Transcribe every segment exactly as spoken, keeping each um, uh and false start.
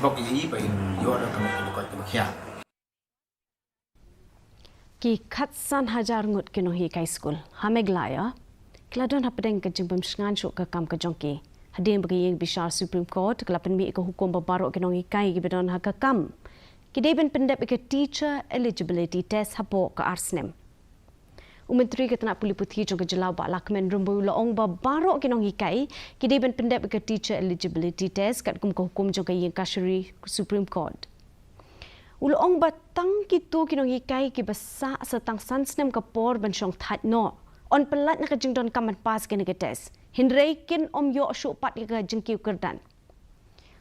Bok ïa i ba in ïoh da ka mut ka dkhot ka khia. Ki khatsan hajar ngut ki nonghikai skul ha Meghalaya ki la don hapdeng ka jingbym shngaiñ shuh ka kam ka jong ki. Hadien ba ka ïing bishar Supreme Court ka la pynmih ka hukum ba baroh ki nonghikai kiba don ha ka kam ki dei ban pyndep ïa ka Teacher Eligibility Test hapoh ka ar snem. U Myntri ka tnat pule puthi jong ka jylla u Bah Lahkmen Rymbui u la ong ba baroh ki nonghikai ki dei ban pyndep ïa ka Teacher Eligibility Test katkum ka hukum jong ka ïing kashari Supreme Court. U la ong ba tang kito ki nonghikai kiba sah sa tang san snem ka por ban shong thait noh yn pyllait na ka jingdonkam ban pass ïa kane ka test, hynrei kin ym ïoh shuh pat ïa ka jingkiew kyrdan.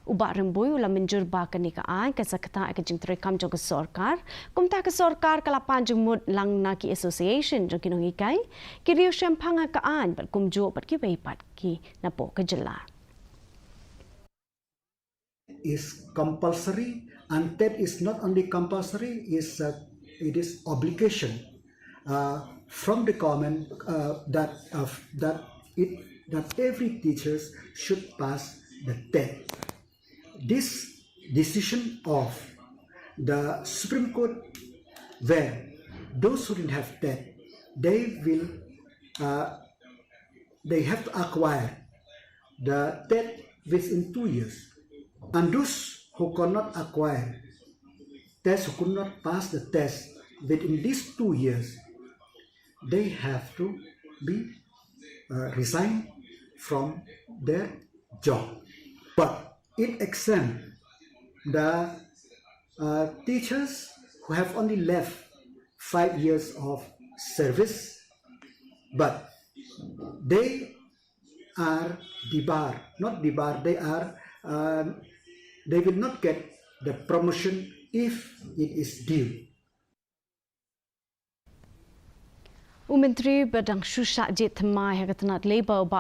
U Bah Rymbui u la mynjur ba kane ka aiñ kan sa ktah ïa ka jingtreikam jong ka sorkar. Kumta ka sorkar ka la pan jingmut lang na ki association jong ki nonghikai, ki riewshemphang ha ka aiñ bad kumjuh bad kiwei pat ki napoh ka jylla. Is compulsory, and TET is not only compulsory, is uh, it is obligation uh, from the government uh, that uh, that it that every teachers should pass the TET. This decision of the Supreme Court, where those who didn't have TET, they will uh, they have to acquire the TET within two years. And those who cannot acquire test, who could not pass the test within these two years, they have to be uh, resigned from their job. But it exempt the uh, teachers who have only left five years of service, but they are debarred, not debarred, they are, um, they will not get the promotion if it is due. U Myntri ba dang shu shah jied thymmai ha ka tnat Labour u Bah